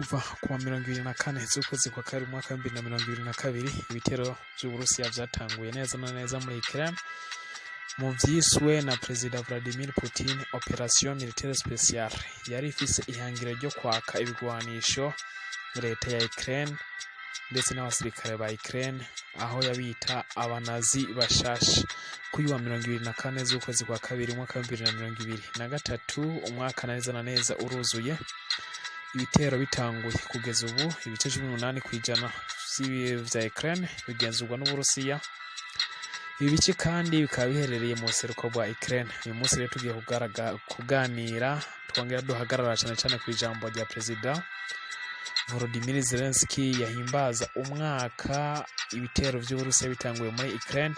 Kuva kuwa 24 z'ukwezi kwa kabiri umwaka wa 2022, ibitero vy'Uburusiya vyatanguye neza na neza muri Ukraine mu vyiswe na Perezida Vladimir Putin "Opération Militaire Spéciale", yari ifise ihangiro ryo kwaka ibigwanisho leta ya Ukraine ndetse n'abasirikare ba Ukraine, aho yabita abanazi bashasha. Kuri wa 24 z'ukwezi kwa kabiri umwaka wa 2023, umwaka neza na neza uruzuye ibitero bitanguye. Kugeza ubu ibice 18% vya Ukraine bigenzurwa n'Uburusiya. Ibi bice kandi bikaba biherereye mu buseruko bwa Ukraine. Uyu munsi rero tugiye kuganira, twongera duhagarara cyane cyane ku ijambo rya Perezida Volodymyr Zelensky yahimbaza umwaka ibitero vy'Uburusiya bitanguye muri Ukraine,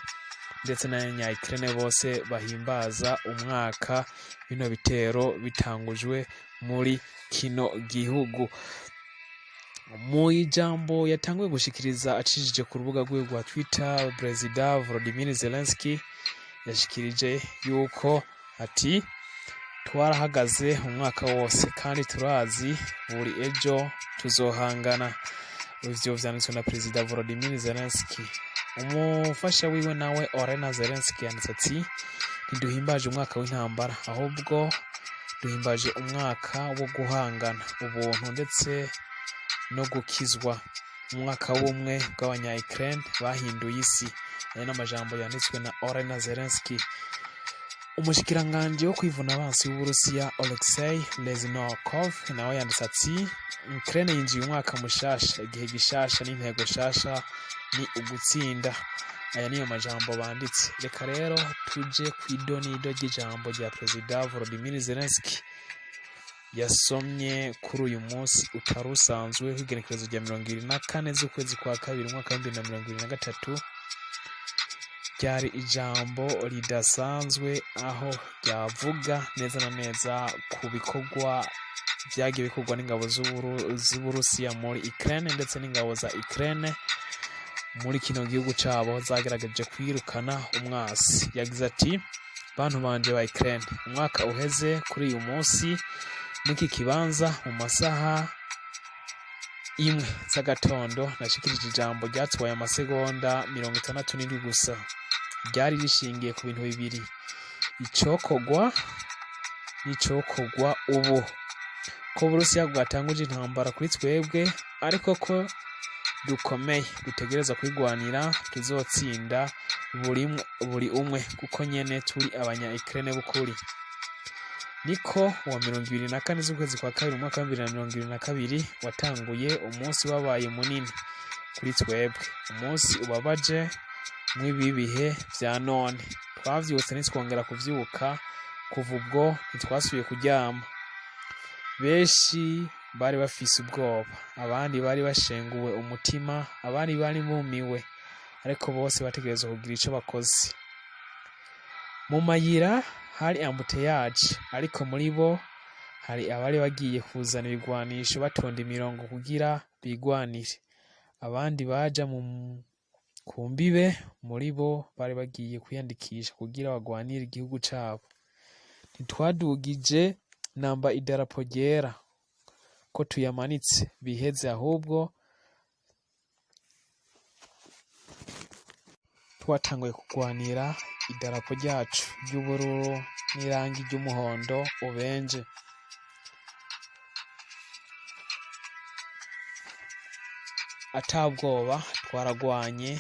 ndetse n'abanya Ukraine bose bahimbaza umwaka bino bitero bitangujwe muri kino gihugu. Mu ijambo yatanguye gushikiriza acishije ku rubuga rwiwe rwa Twitter, Perezida Volodymyr Zelensky yashikirije yuko ati: "Twarahagaze umwaka wose kandi turazi buri ejo tuzohangana." Ivyo vyanditswe na Perezida Volodymyr Zelensky. Umufasha wiwe nawe Olena Zelensky yanditse ati: "Ntiduhimbaje umwaka w'intambara, ahubwo duhimbaje umwaka wo guhangana, ubuntu ndetse no gukizwa, umwaka w'ubumwe bw'abanya Ukraine bahinduye isi." Aya ni amajambo yanditswe na Olena Zelensky. Umushikiranganji wo kwivuna abansi w'Uburusiya Oleksei Reznikov nawe yanditse ati: "Ukraine yinjiye umwaka mushasha, igihe gishasha n'intego shasha ni ugutsinda." Aya niyo majambo banditse. Reka rero tuje kw'idonido ry'ijambo rya Perezida Volodymyr Zelensky yasomye kuri uyu munsi utari usanzwe w'igenekerezo rya 24 z'ukwezi kwa kabiri umwaka wa 2023. Ryari ijambo ridasanzwe, aho ryavuga neza na neza ku bikorwa vyagiye bikorwa n'ingabo z'Uburusiya muri Ukraine, ndetse n'ingabo za Ukraine muri kino gihugu cabo zagerageje kwirukana umwasi. Yagize ati: "Bantu banje ba Ukraine, umwaka uheze kuri uyu munsi, muri iki kibanza, mu masaha 1 z'agatondo, nashikirije ijambo ryatwaye amasegonda 67 gusa. Ryari rishingiye ku bintu bibiri: icokorwa n'icokorwa ubu. Ko Uburusiya bwatanguje intambara kuri twebwe, ariko ko dukomeye, dutegereza kwigwanira, tuzotsinda buri umwe, kuko nyene turi abanya Ukraine b'ukuri. Niko wa 24 z'ukwezi kwa kabiri umwaka wa 2022 watanguye, umunsi wabaye munini kuri twebwe, umunsi ubabaje mw'ibi bihe vya none. Twavyutse ntitwongera kuvyuka. Kuva ubwo ntitwasubiye kuryama. Benshi bari bafise ubwoba, abandi bari bashenguwe umutima, abandi bari bumiwe, ariko bose bategerezwa kugira ico bakoze. Mu mayira hari embouteillage, ariko muri bo hari abari bagiye kuzana ibigwanisho, batonda imirongo kugira bigwanire. Abandi baja mu ku mbibe, muri bo bari bagiye kwiyandikisha kugira bagwanire igihugu cabo. Ntitwadugije namba idarapo ryera ko tuyamanitse biheze, ahubwo twatanguye kugwanira idarapo ryacu ry'ubururu n'irangi ry'umuhondo ubenje. Atabwoba twaragwanye,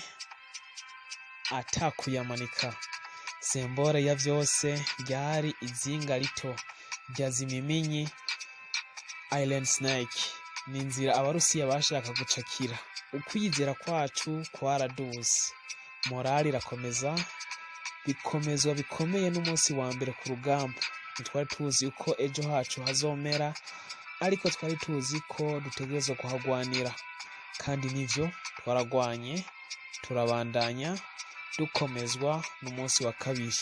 atakuyamanika. Sembore ya vyose ryari izinga rito rya Zimiminyi Island Snake. Ni inzira Abarusiya bashaka gucakira. Ukwizera kwacu kwaraduze, morali irakomeza, bikomezwa bikomeye n'umunsi wa mbere ku rugamba. Ntitwari tuzi uko ejo hacu hazomera, ariko twari tuzi ko dutegerezwa kuhagwanira. Kandi nivyo, twaragwanye, turabandanya, dukomezwa n'umunsi wa kabiri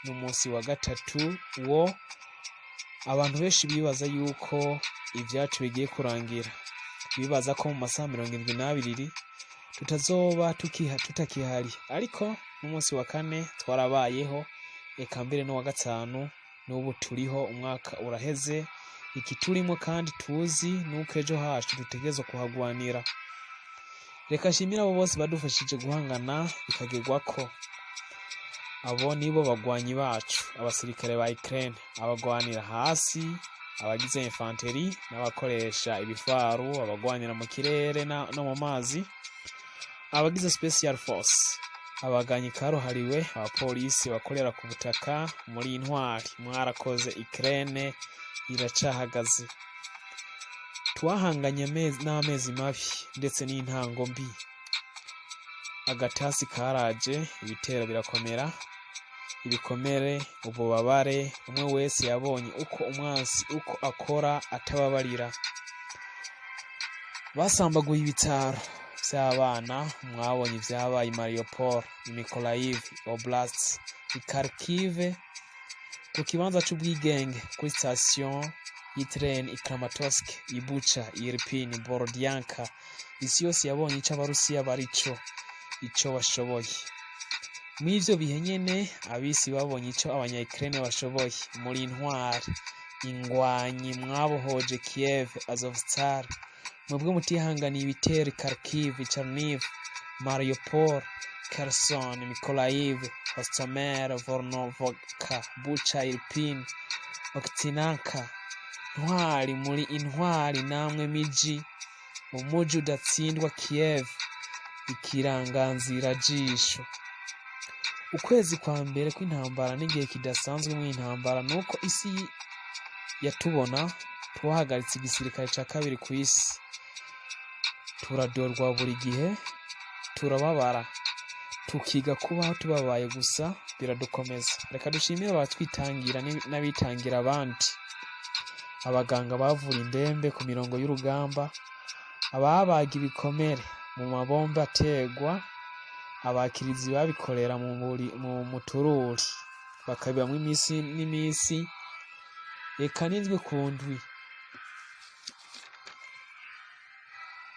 n'umunsi wa gatatu wo abantu benshi bibaza yuko ibyacu bigiye kurangira, bibaza ko mu masaha 72 tutazoba tutakihari. Ariko n'umunsi wa kane twarabayeho, eka mbere n'uwa gatanu, n'ubu turiho. Umwaka uraheze." Iki turimo kandi tuzi nuko ejo hacu dutegerezwa kuhagwanira. Reka nshimire abo bose badufashije guhangana bikagerwako. Abo nibo bagwanyi bacu, abasirikare ba Ukraine, abagwanira hasi, abagize infanterie n'abakoresha ibifaru, abagwanira mu kirere no mu mazi, abagize special force, abaganyi karuhariwe, abapolisi bakorera ku butaka. Muri intwari, mwarakoze. Ukraine iracahagaze. Twahanganye n'amezi mabi ndetse n'intango mbi. Agatasi karaje, ibitero birakomera, ibikomere, ububabare. Umwe wese yabonye uko umwansi uko akora atababarira. Basambaguye ibitaro vy'abana. Mwabonye ivyabaye i Mariupol, i Mykolaiv Oblast, i Kharkiv, ku kibanza c'ubwigenge, kuri station y'itreni i Kramatorsk, i Bucha, i Irpin, Borodianka. Isi yose yabonye ico Abarusiya barico, ico bashoboye. Mw'ivyo bihe nyene abisi babonye ico abanya-Ukraine bashoboye. Muri intwari, ingwanyi, mwabohoje Kiev, Azovstal. Mwebwe mutihanganiye ibitero i Kharkiv, Chernihiv, Mariupol, Kherson, Mykolaiv, Hostomel, Volnovakha, Bucha, Irpin, Okhtynka. Ntwari, muri intwari namwe miji, umuji udatsindwa Kiev, ikiranganzira jisho. Ukwezi kwa mbere kw'intambara n'igihe kidasanzwe mu intambara nuko isi yatubona. Twahagaritse igisirikare ca kabiri ku isi. Turadorwa buri gihe, turababara, tukiga kubaho tubabaye, gusa biradukomeza. Reka dushimire abatwitangira n'abitangira abandi, abaganga bavura indembe ku mirongo y'urugamba, ababaga ibikomere mu mabombe ategwa, abakirizi babikorera mu mutururi, bakabibamwo imisi n'imisi, eka n'indwi ku ndwi.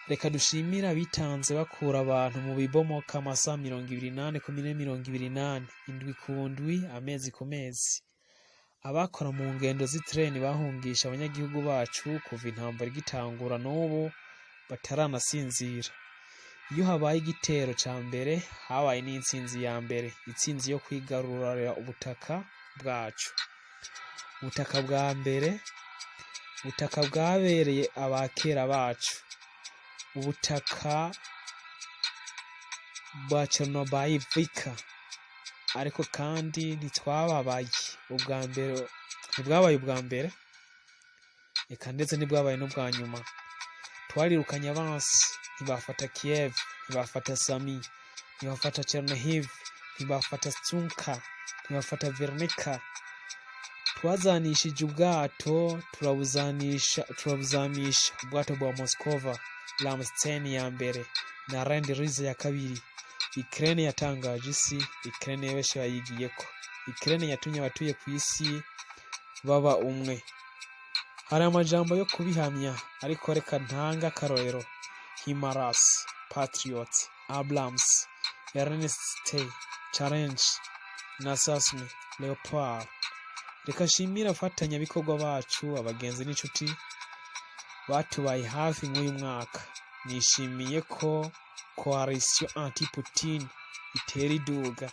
Reka dushimire abitanze bakura abantu mu bibomoka amasaha 24 ku 24, indwi ku ndwi, amezi ku mezi, abakora mu ngendo z'itreni bahungisha abanyagihugu bacu kuva intambara igitangura n'ubu bataranasinzira. Iyo habaye igitero ca mbere, habaye n'intsinzi ya mbere, intsinzi yo kwigarurira ubutaka bwacu, ubutaka bwa mbere, ubutaka bwabereye abakera bacu, ubutaka bwa Chornobaivka. Ariko kandi ntitwababaye ubwa mbere, ntibwabaye ubwa mbere, eka ndetse ntibwabaye n'ubwa nyuma. Twarirukanye abansi, ntibafata Kiev, ntibafata Sami, ntibafata Chernihiv, ntibafata Sumka, ntibafata Vernika. Twazanishije ubwato, turabuzamisha ubwato bwa Moskova, Ramstein ya mbere na Lend-Lease ya kabiri. Ukraine yatangaje isi. Ukraine benshi bayigiyeko. Ukraine yatumye abatuye ku isi baba umwe. Hari amajambo yo kubihamya, ariko reka ntanga akarorero: HIMARS, Patriot, Abrams, Ernest Challenge na Sasmi Leopard. Reka nshimire abafatanyabikorwa bacu, abagenzi n'inshuti batubaye hafi mw'uyu mwaka. Nishimiye ko coalition anti-Putin itera iduga.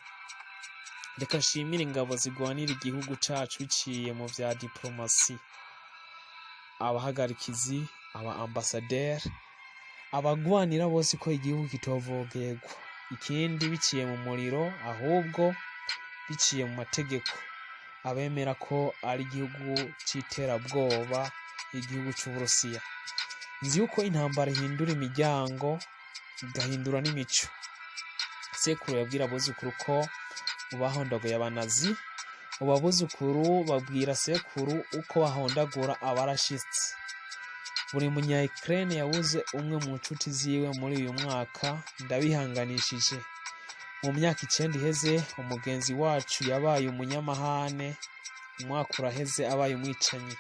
Reka nshimire ingabo zigwanira igihugu cacu biciye mu vya diplomasi, abahagarikizi, aba ambasaderi, abagwanira bose ko igihugu kitovogerwa ikindi biciye mu muriro, ahubwo biciye mu mategeko, abemera ko ari igihugu c'iterabwoba, igihugu c'Uburusiya. Nzi yuko intambara ihindura imiryango, igahindura n'imico. Sekuru yabwira abuzukuru ko ubahondaguye abanazi, ubu abuzukuru babwira sekuru uko bahondagura abarashitsi. Buri munya Ukraine yabuze umwe mu nshuti ziwe muri uyu mwaka, ndabihanganishije. Mu myaka 9 iheze umugenzi wacu yabaye umunyamahane, umwaka uraheze abaye umwicanyi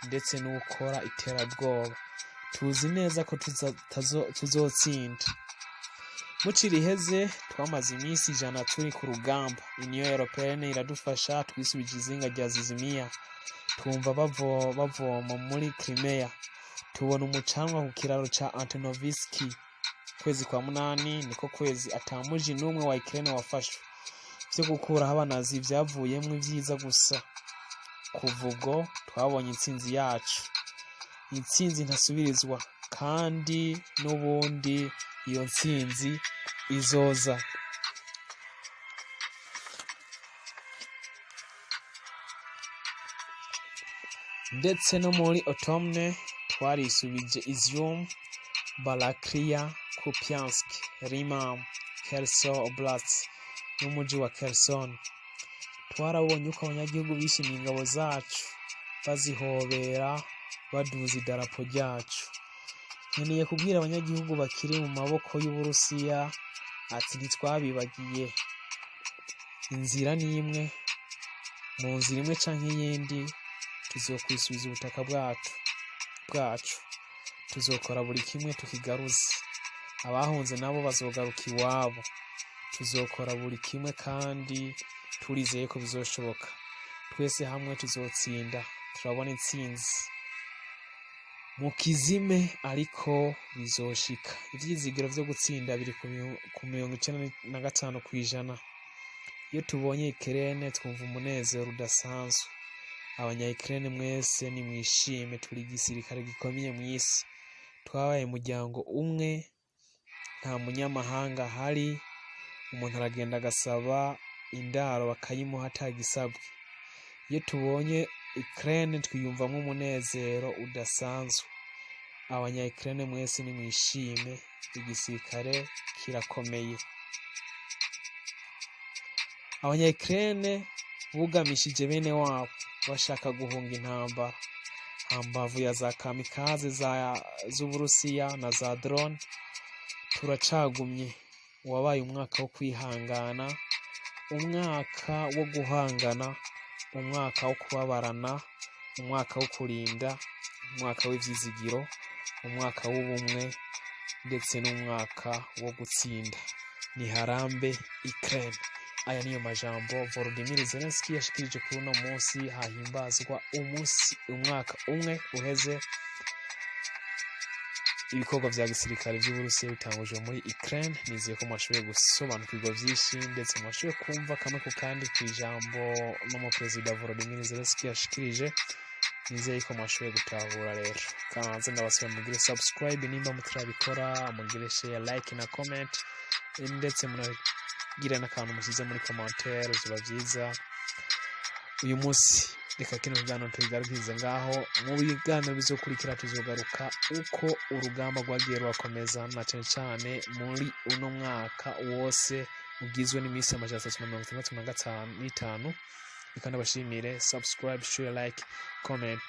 ndetse n'ukora iterabwoba. Tuzi neza ko tuzotsinda. Muci riheze twamaze iminsi 100 turi ku rugamba. Union Européenne iradufasha, twisubije izinga rya Zizimiya. Twumva bavoma muri Crimea, tubona umucanwa ku kiraro ca Antonovsky. Kwezi kwa munani niko kwezi ata muji n'umwe wa Ukraine wafashwe. Vyo gukuraho abanazi vyavuyemwo ivyiza gusa. Kuva ubwo twabonye intsinzi yacu, intsinzi ntasubirizwa, kandi n'ubundi iyo ntsinzi izoza. Ndetse no muri automne twarisubije Izium, Balaklia, Kupiansk, Rimam, Kherson Oblast n'umuji wa Kherson. Twarabonye uko abanyagihugu bishimiye ingabo zacu, bazihobera, baduza idarapo ryacu. Nkeneye kubwira abanyagihugu bakiri mu maboko y'Uburusiya ati ntitwabibagiye. Inzira ni imwe, mu nzira imwe canke iyindi tuzokwisubiza ubutaka bwacu. Tuzokora buri kimwe tukigaruze. Abahunze nabo bazogaruka iwabo. Tuzokora buri kimwe kandi turizeye ko bizoshoboka. Twese hamwe tuzotsinda. Turabona intsinzi mu kizime, ariko bizoshika. Ivyizigiro vyo gutsinda biri ku 95%. Iyo tubonye Ukraine twumva umunezero udasanzwe. Abanya Ukraine mwese nimwishime, turi igisirikare gikomeye mw'isi. Twabaye umuryango umwe, nta munyamahanga ahari. Umuntu aragenda agasaba indaro bakayimuha atagisabwe. Iyo tubonye Ukraine twiyumvamwo umunezero udasanzwe. Abanya Ukraine mwese nimwishime, igisirikare kirakomeye. Abanya Ukraine bugamishije bene wabo bashaka guhunga intambara hambavu ya za kamikaze z'Uburusiya na za drone. Turacagumye. Wabaye umwaka wo kwihangana, umwaka wo guhangana, umwaka wo kubabarana, umwaka wo kurinda, umwaka w'ivyizigiro, umwaka w'ubumwe, ndetse n'umwaka wo gutsinda. Niharambe Ukraine. Aya niyo majambo Volodymyr Zelensky yashikirije kuri uno munsi hahimbazwa umunsi umwaka umwe uheze ibikorwa vya gisirikare vy'Uburusiya bitangujwe muri Ukraine. Nizeye ko mwashoboye gusobanukirwa vyinshi, ndetse mwashoboye kumva kamwe ku kandi kw'ijambo n'umuperezida Volodymyr Zelensky yashikirije. Nizeye ko mwashoboye gutahura. Rero kanze ndabasaba mugire subscribe nimba mutarabikora, mugire share, like na comment, ndetse munagire n'akantu musize muri commentaire, biba vyiza. Uyu munsi reka kino kiganiro tubigarukirize ngaho. Mu biganiro bizokurikira tuzogaruka uko urugamba rwagiye rurakomeza, na cane cane muri uno mwaka wose ugizwe n'iminsi 365. Reka ndabashimire. Subscribe, share, like, comment.